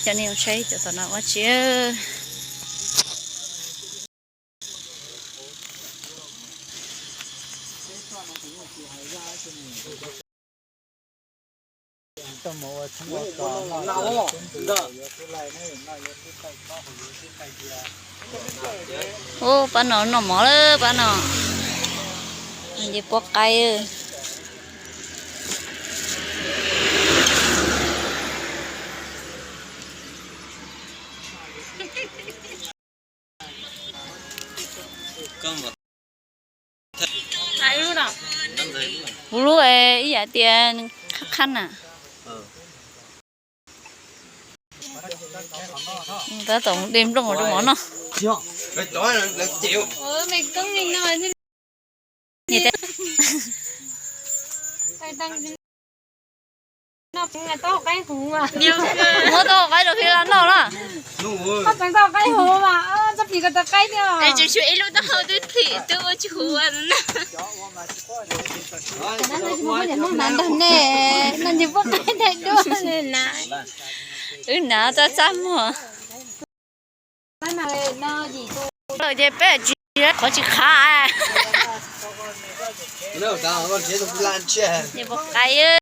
Cov nej saib cov tom no ua tsi. Ub, pab no noj mov lawm pab no. Nce pob qaib. Kuv lub ib yam tias qhab qhab na. Tab tom de nplooj ua rau mov noj. Muab tau qaib rau Phi Las noj na. Tseem tshuav ib lub taub hau twb thim twb ua tsis huv. Ntag ne, no nws puab qaib daim duab na. Wb hnav txaj txaj muag. Lawm ces peb tsis qhov tsis qhav. Nws puab qaib.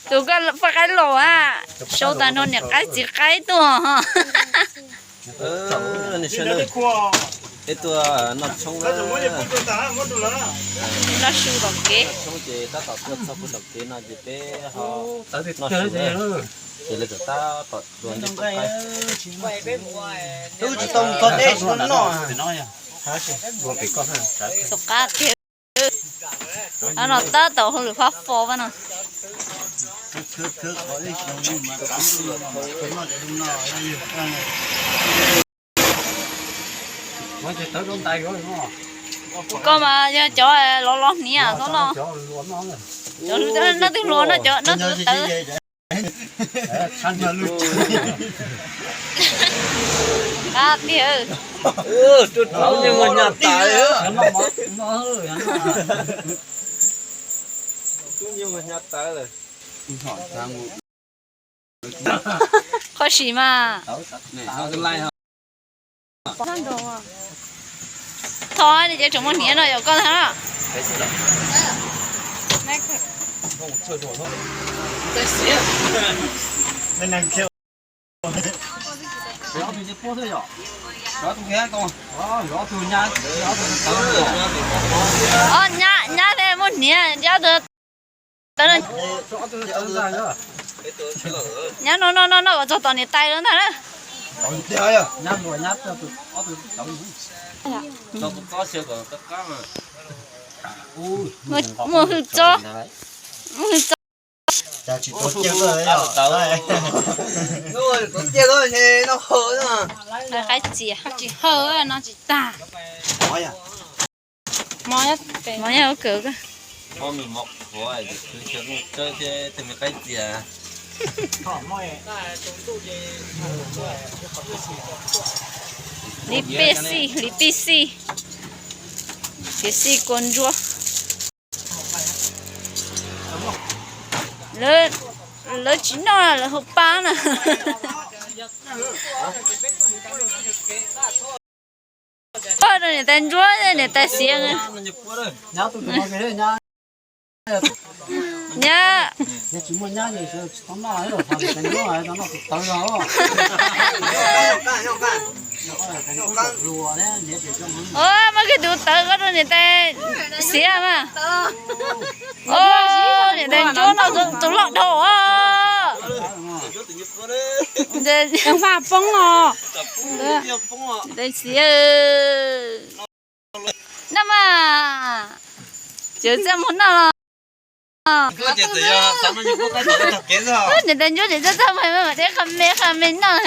Tus koj poj qaib laus a, sau tas no niam qaib txiv qaib tuaj. Peb tuaj noj tshoob na. Noj su tom kev. Tshoob ces tab tom tuaj txog pem tom kev no ces peb ho noj su na. Ces lawv txawm tab tom dua ncej puab qaib. Wb tsis tau mus txog deb tsis tau noj. Xov qab tiag. Qhov no tab tom hauj lwm fab fo pab no. Koj mas yog cov lov lov hniav xwb no. Cov noj twg hluas no, cov noj twg tawv. Qab tiag. Tub nyuag nyas tas. Tub nyuag nyas tas lawm. Qhov sim mas. Thov ces tseem muaj hniav no yom koj ntag na. Nyab, nyab thiaj muaj hniav, nyab ob tug tawv. Nyab noj noj noj noj kom txog tom niam tais lawm ntag na. Muaj hwj txob, muaj hwj txob. Qaib txias tsis haw no tsis tag. Mov nyob ua kawg. Li pej xij, li pej xij, kev xij kua ntsuab. Lawv tsis noj lawv haus pab na. Koj rau niam tais ntsuab niam tais xiav. Nyab. Muab kiag tus tawv koj rau niam tais xiav mas. Niam tais ntsuab noj tus loj dhau. Niam tais xiav. Noj mas, cov txaj muag noj los. Niam tais ntsuab ces txaj txaj muag mas mam deb qha me qha me noj.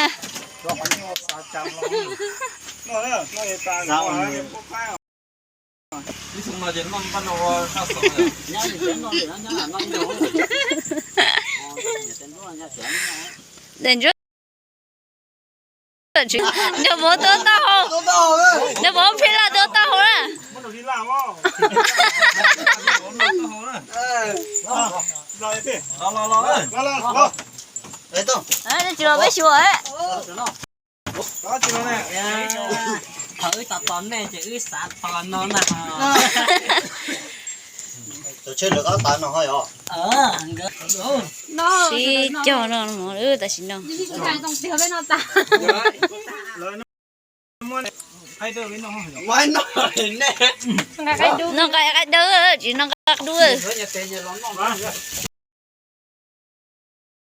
Tais ntsuab Nraug Vauv tuaj taub hau, Nraug Vauv Phij Laj tuaj taub hau na. Tsis los peb xyuas. Thaum wb tos tos nej ces wb xav tos no na. Sib cog no tam sim no. Noj nqaij qaib dawb, tsis noj nqaij dub.